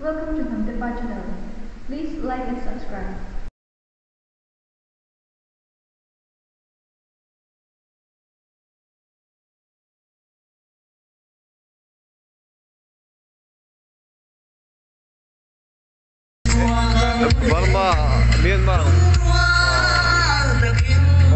Welcome to Hnamtepa channel. Please like and subscribe. Burma Myanmar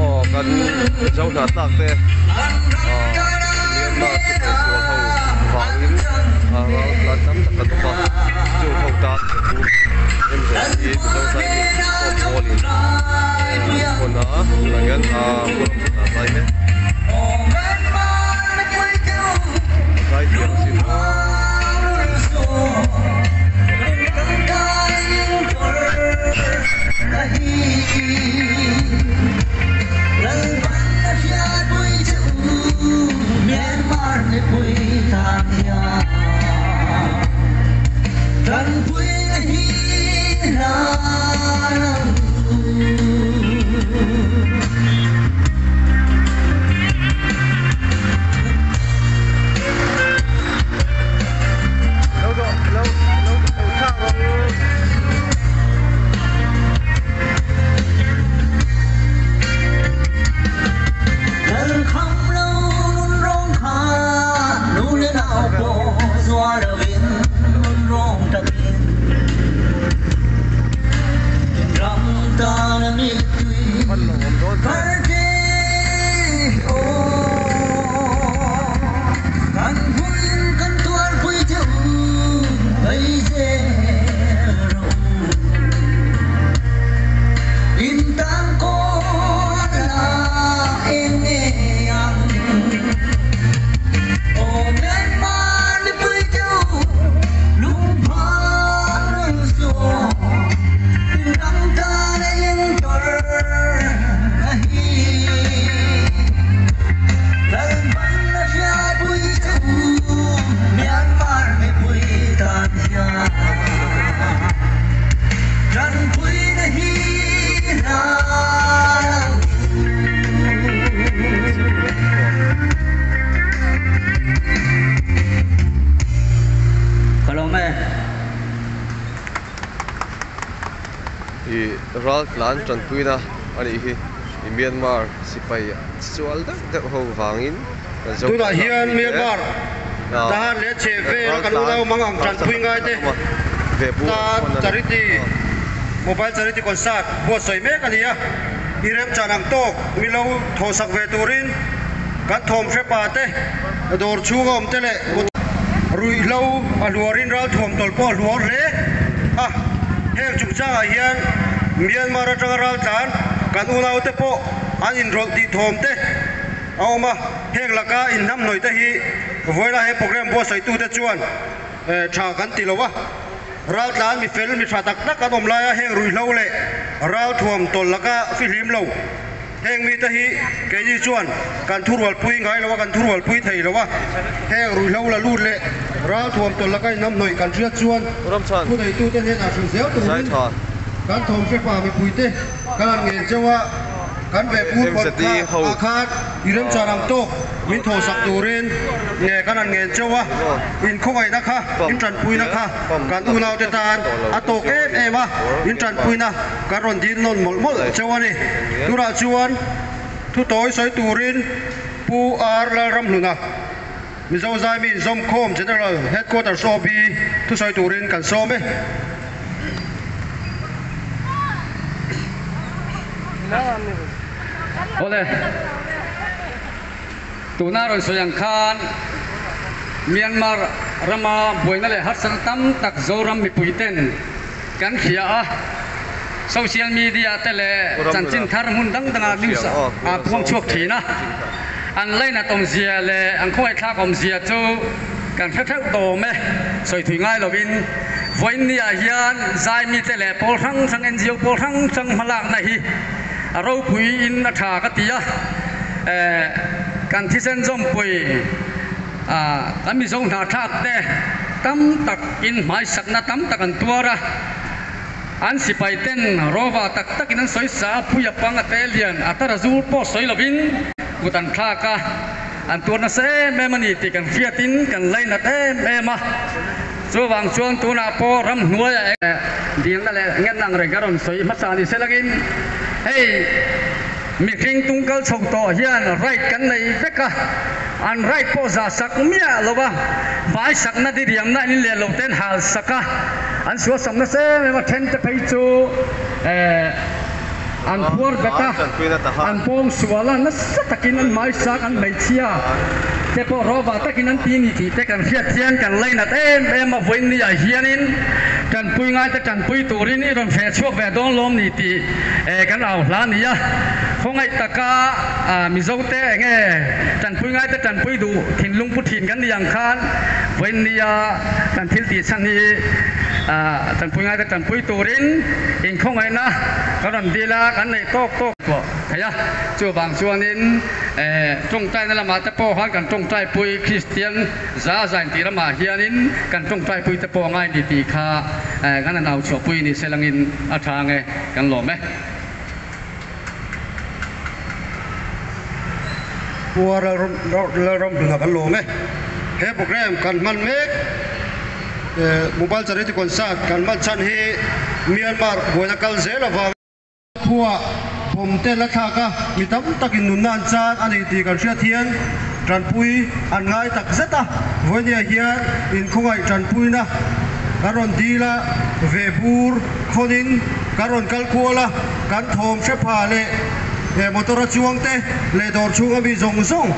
aw kan zo hna tlak te Myanmar sipai sual ho vangin ral tlan tam tak an awm a chung ho tan chu MZP Mizo Zaimi Inkhawm Hall-in hawn a tunah hian hun a zai mek. Zaithiam sin. I ral tlan tanpuina a nih hi i Myanmar sipai sual deuh deuh ho vangin kan zo Tunah hian Myanmar tan leh chhe vel kan unau mang ang tanpui ngai te tan charity mobile charity concert buatsawi mek a ni a, i remchan ang tawk milo thawhsak ve turin kan thawm hrepa te dawr chhunga awm te leh ruihhlo a hluarin ralthuam tawlh pawh a hluar hle a, heng chungchangah hian Myanmar atanga raltlan kan unaute pawh an inrawlh tih thawm te a awm a, heng laka inhnamhnawih te hi vawilah he program buatsawihtute chuan tha kan ti lo a, raltlan mi fel mi tha tak tak an awm laia heng ruihhlo leh ralthuam tawlh laka fihlim lo. Heng mite hi keini chuan kan thurualpui ngai lo a, kan thurualpui thei lo a. Heng ruihhlo la lut leh ralthuam tawlh laka inhnamhnawih kan hriat chuan thuneitute hnenah hrilh zel turin kan thawmhrepa mipuite kan han ngen cheu a, kan ve pur phawt kha ah khan i remchan ang tawk min thawhsak turin nge kan han ngen cheu a, inkhawngaihna kha, intanpuina kha kan unaute tan a tawk em em a, intanpuina. Kan rawn dil nawn mawlh mawlh chauh a ni. Tunah chuan thu tawi sawi turin Pu R Lalramhluna, Mizo Zaimi Inzawmkhawm General Headquarters OB thu sawi turin kan sawm e. Awle, tuna rawn sawi ang khan Myanmar rama buaina leh harsatna tam tak Zoram mipuiten Kan hria a, social media te leh chanchin thar hmun dang dangah news a puang chhuak thin a, an lainat awmzia leh an khawngaihthlak awmzia chu kan hre theuh tawm e. Sawi thui ngai lovin vawiinniah hian zaimite leh pawl hrang hrang NGO pawl hrang hrang hmalakna hi a ropuiin a tha ka ti a, kan thisen zawmpui kan Mizo hnahthlak te tam tak in hmaisakna tam tak an tuar a, an sipai ten rawva tak tak in an sawi sa a, phui a pang a te lian a tara zur pawh sawi lovin kut an thlak a, an tuar nasa em em a ni tih kan hriat in kan lainat em em a. Chuvang chuan tunah pawh ramhnuaiah eng dilna leh ngenna ang reng ka rawn sawi hmasa ni selangin hei mihring tung kal chho tawh hian right kan nei vek a, an right pawh zah sak miah lo va, hmai sakna diriamna in leh lo ten hal sak a, an sual sak nasa em em a, then te phei chu an phuar bet a, an pawng sual a, nasa takin an hmai sak an hmeichhia te pawh rawva takin an ti ni tih te kan hriat hian kan lainat em em a, vawiin ah hianin tanpui ngaite tanpui turin i rawn hreh chhuak ve dawn lawm ni tih kan au hla a ni a, khawngaih taka Mizo te enge tanpui ngaite tanpui duh thinlung pu thin kan ni ang khan vawiin nia kan thil tih chhan hi tanpui ngaite tanpui turin inkhawngaihna kan rawn dil a, kan neih tawk tawk pawh thei a, chuvang chuanin tawngtaina lamah te pawh khan kan tawngtaipui Kristian za zain tih ramah hianin kan tawngtaipui te pawh a ngai ni tih kha kan han au chhuahpui ni se langin a tha ang e, kan lawm e. Khua Lalramhluna kan lawm e. He program kan hman mek Mobile Charity Concert kan hman chhan hi Myanmar buaina kal zel avangin khua bawm te la thlak a, mi tam takin nunna an chan a ni tih kan hriat hian tanpui an ngai tak zet a. Vawinia hian inkhawngaih tanpuina kan rawn dil a, vehbur khawnin kan rawn kal kual a. Kan thawm hre pha leh he motor a chuang te leh dawr chhunga mi zawng zawng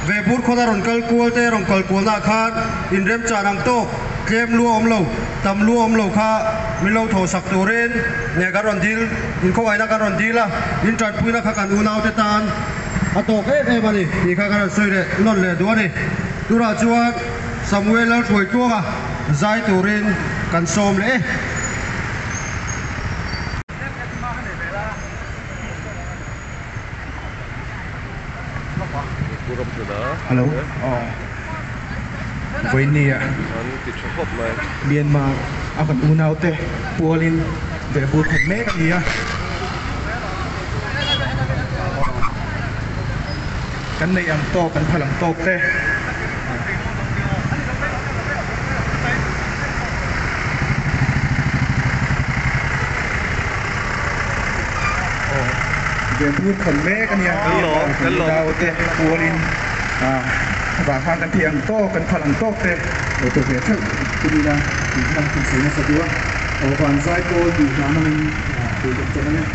ve bur khawna rawn kal kual te rawn kal kualnaah khan inremchan ang tawk tlem lua awm lo, tam lua awm lo kha min lo thawhsak turin nge kan rawn dil, inkhawngaihna kan rawn dil a, in tanpuina kha kan unaute tan a tawk em em a ni tih kha kan rawn sawi leh nawn leh duh a ni. Tunah chuan Samuel Lalhruaitluanga zai turin kan sawm leh e. Hello aw vawinia Myanmar a kan unau te pualin vehbur khat mek a ni a kan neih ang tawk kan phal ang tawk te. Vehbur khawn mek a nia kan naute pualin vang khan kan thei ang tawk kan phal ang tawk te lo pe ve theuh tumina tih kha kan sawi nasa duh a aw van zai pawl tih hna hmangin tui kan chen ang e.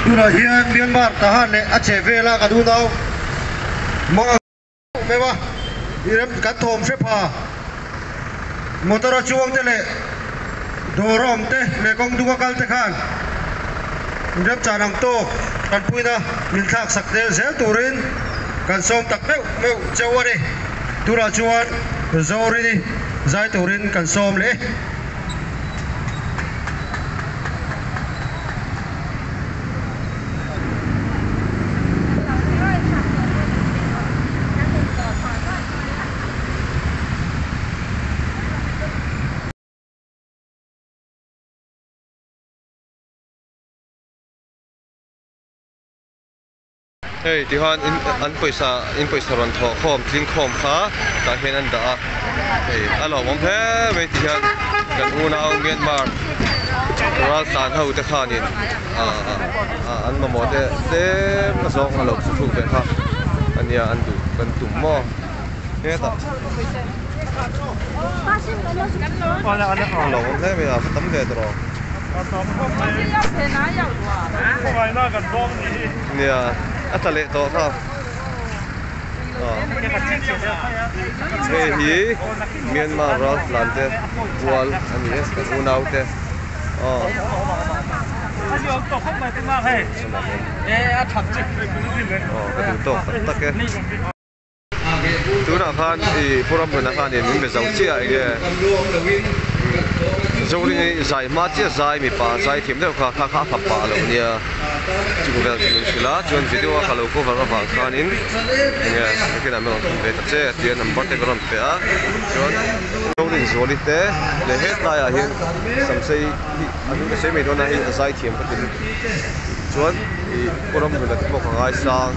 Tunah hian Myanmar Tahan leh a chhe vela kan unau mang meuh a, i rem kan thawm hre pha. Motor a chuang te leh dawr a awm te leh kawng dung a kal te khan remchan ang tawk kan puina min thlak sak tel zel turin kan sawm tak meuh meuh cheu a ni. Tunah chuan Zorini zai turin kan sawm leh e. Hei tihian in an pawisa in pawisa rawn thawh khawm tling khawm kha tah hian an dah a hei a lawmawm hle mai tihian kan unau Myanmar raltlan ho te khanin ah an mamawh te tlem a zawng a lo chu thluk ve kha ania an duh kan tum maw hetah a lawmawm hle mai a va tam ve tawh Nia, a tla leh tawh kha. Hei hi Myanmar raltlan te pual a ni e, kan unau te. Aw. Aw, ka duh tawk tak tak e. Tunah khan ih Pu Ramhluna khanin min be zo chiah enge Zoringi zai hma chiah zai mipa zai thiam deuh kha kha kha a fapa a lo nia chung vel chu min hrilh a chuan video a ka lo cover avang khanin enge nakinah min rawn thun ve ta che a tia number te ka rawn pe a chuan Zorin Zuali te leh hetlaiah hian Samsei hi a hnung ka sawi mai dawn a hei a zai thiam ka ti lutuk chuan ih Pu Ramhluna te pawh ka ngaisang.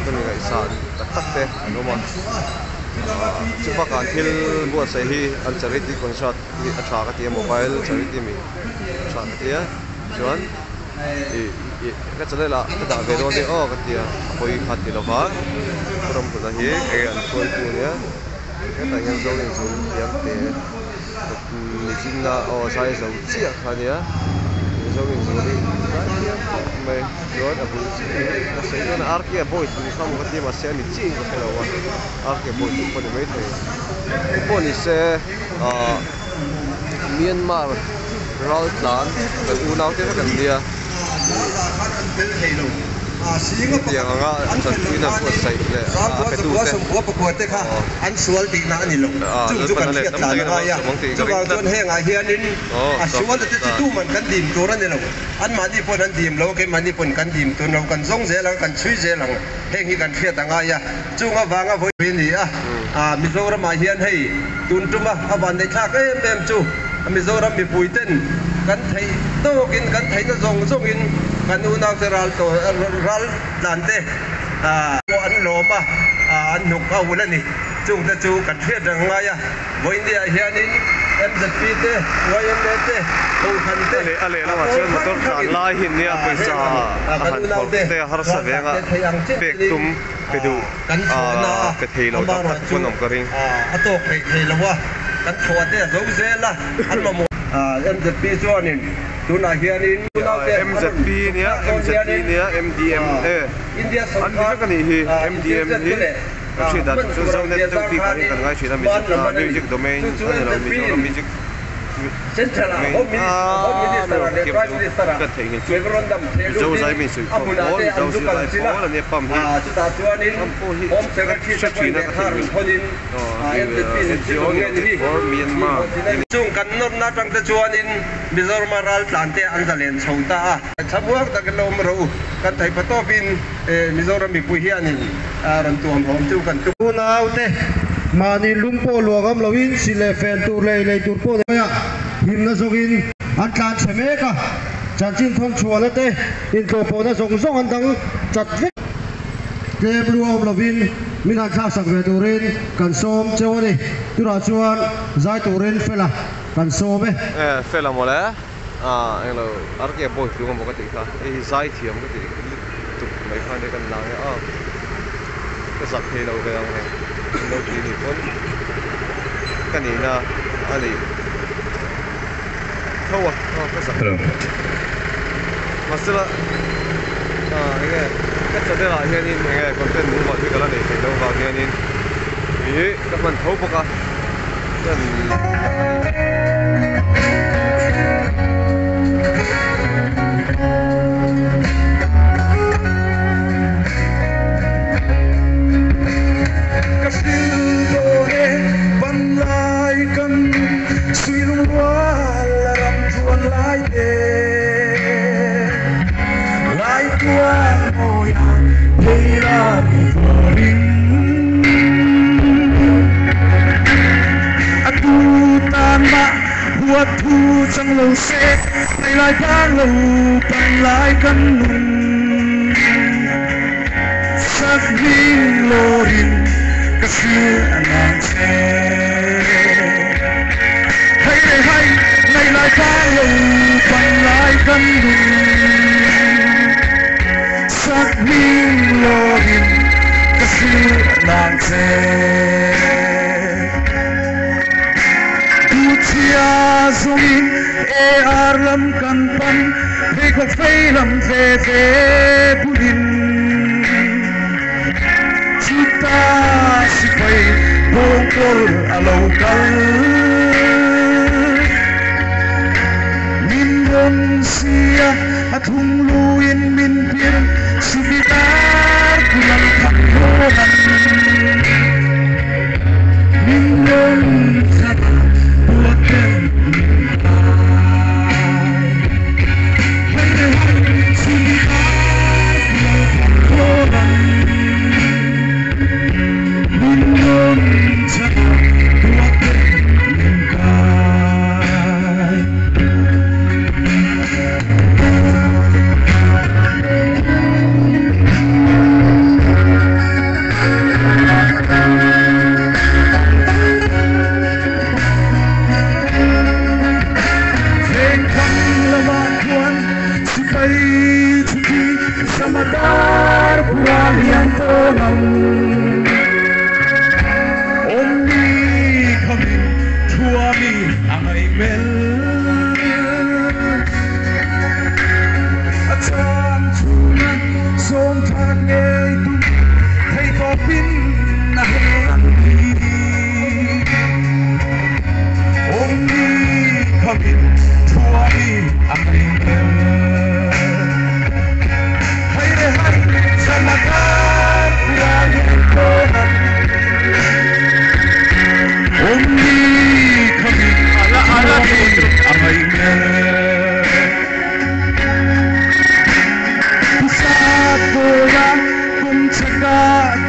Ka mi ngaihsan tak tak te an awm a, chu bakah thil buatsaih hi an charity concert hi a tha ka ti a mobile charity mi a tha ka ti a chuan ih ih ka channel ah ka dah ve dawn nia aw ka ti a a pawi kha ti lova ramhluna hi enge an hruaitu ania hetah hian zo inzul thiam te nichinna aw zai zo chiah kha ania zo inzul hi zai thiam khawp mai. Chuan a bul chiah hi a sawi dawn a RK a bawi tum kha maw ka ti a mahse a ni chiah in ka hre lo a RK a bawi tum pawh a ni maithei engpawh ni se ahh Myanmar raltlan kan unau te vek an nia hetiang anga tanpuina buatsaih leh a pe tu te aw lalpan a let tam takin a malsawm ang tih ka ring tlat aw Anmahni pawn an dim lo, keimahni pawn kan dim tun lo, kan zawng zel ang, kan chhui zel ang, heng hi kan hriat a ngai a, chung avanga vawi a ni a, Mizoramah hian hei tun tuma a vanneih thlak em em chu Mizoram mipui ten kan theih tawkin kan theihna zawng zawngin kan unaute ral ral tlan te pawh an lawm a. an hnuk a ulh a ni. Chungte chu kan hriat reng ngai a, vawiin niah hianin MZP te, yma te, Kohhran te, A lehlamah chuan motor tlan lai hi nia pawisa a han phawrh te a harsa veng a, pek tum pe duh a pe thei lo tam tak pawn awm ka ring. A tawk theih thei lo a, kan thawh te a zo zel a, an mamawh. MZP chuanin tunah hianin unaute a rawn MZP nia, MZP nia, MDMA an ni vek a nih hi, MDM hi kan hriat dan chu Zonet deuh bik ah hian kan ngai thin a, Music Domain a ni lo, Mizoram Music Domain aaa mi rawn thiam chu ka theihnghilh chu Mizo zai mi insuih khawm pawl, Mizo zirlai pawl a nia, pump hi pump pawh hi ka hre thin a ka theihnghilh NGO ni awm e for Myanmar. Chung kan nawrna atang te chuanin Mizorama raltlan te an zalen chho ta a. Thlamuang takin la awm rawh u, kan theih pha tawpin Mizoram mipui hianin rawn tuam hlawm chu kan tum. Unaute, mahni lung pawh luah ngam loin si leh fel tur leh lei tur pawh nei a, himna zawngin an tlan chhe mek a, chanchin thawn chhuahna te intlawhpawhna zawng zawng an dang chat vek. Tlem lu awm lovin min han thlaksak ve turin kan sawm cheu a ni. Tunah chuan zai turin Fela kan sawm e. E, Fela mawle. Ah, englo RK boy tlung amaw ka tih kha. Hei hi zai thiam ka tih lutuk mai kha ania kan lang e a. Ka zak thei lo ve ang reng. Min lo ti nih pawn ka nihna a nih tho a, ka zak. Mahsela ah enge ka channel ah hianin enge content mumal hi ka la nei thei lo vang hianin ih ka hman tho bawk a chuan Ka hril dawn e panlai kan suilung rual a ram tluan lai te Lai tuan mawi a phei lam vuarin A tu tan mah huat thu chang lo se Nei lai vang lo panlai kan nun Sak hming lawrin ka hrilh ngang che. Hei le hai, nei lai vang lo panlai kan nun. Sak hming lawrin ka hrilh ngang che. Duhchhia zawngin AR lam kan pan, pheikhawk fei lam ve ve bulin. Chuta sipai bawngkawl a lo kal. Min rawn sia a thungluin min pir, Subitar kulang thak hlawn an. Min rawn khat a buat ber min kai. Hei le hai Subitar kulang thak hlawn an. Min rawn khat a buat ber min kai. Vengthlang lamah khuan sipai chhuti Samadar pura lian tawn ang. Awmni khamin thuami a ngaihmel. A chang chhunga sawm thar ngei tum thei tawpin a hel ang hi. Awmni khamin thuami a ngaihmel. Hai le hai Samadar pura lian tawn ang. Awmni khamin thuami a ngaihmel. Pusat bola kum chaka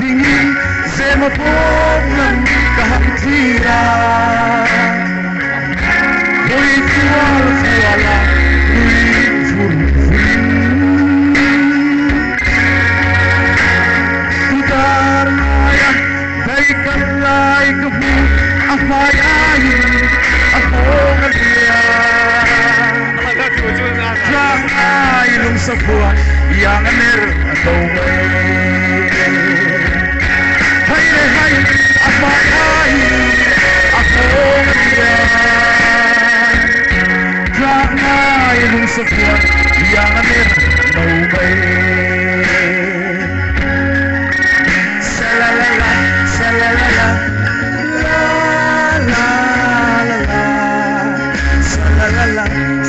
dingin zema pawk lam ka han thlir a. Hawi fual fual a nui vur vurin. Putar ngaia lai ka hmu a hmai aiin a nghawng a lian. Tlang ai lungsa phuan iang a ner a to mai. Hai le hai a hmai aiin a nghawng a lian. Tlang ai lungsa phuan iang a ner no mai. Sa-la-la-la, sa-la-la-la, la-la-la-la. Sa-la-la-la,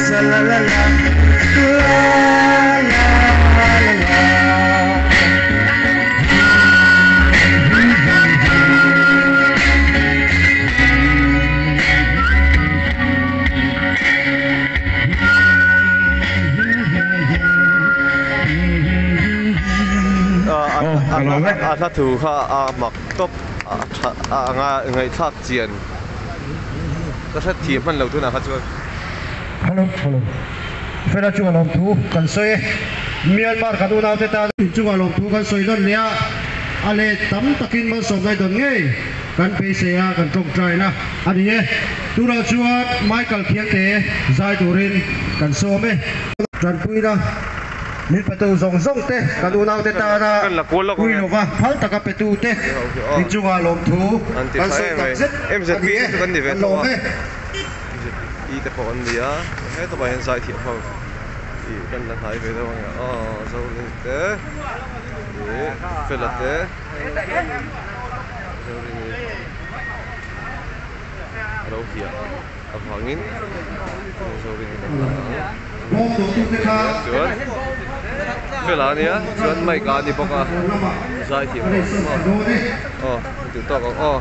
sa-la-la-la, la-la-la-la. A hla thu kha a mak tawp a tha a anga ngaihthlak chian ka hre thiam hman lo tunah kha chuan. Hello hello Fela chunga lawmthu kan sawi e Myanmar kan unaute tan inchunga lawmthu kan sawi nawn leh a a let tam takin malsawmna i dawn ngei kan beisei a kan tawngtaina a ni e tunah chuan Michael Khiangte zai turin kan sawm e. Tanpuina min petu zawng zawng te kan unaute tana pui lova phal taka petu te inchunga lawmthu kan sawi tak zet a ni e kan lawm e. MZP te pawh an ni a hetah hian zai thiam ho ih kan la hnai ve deuh ang aw Zorin te ih Fela te Zorini a lo hiah avangin Zorini kan la ang chuan Fela a nia chuan mic ah a ni bawk a zai thiam ho aw duh tawk ang aw.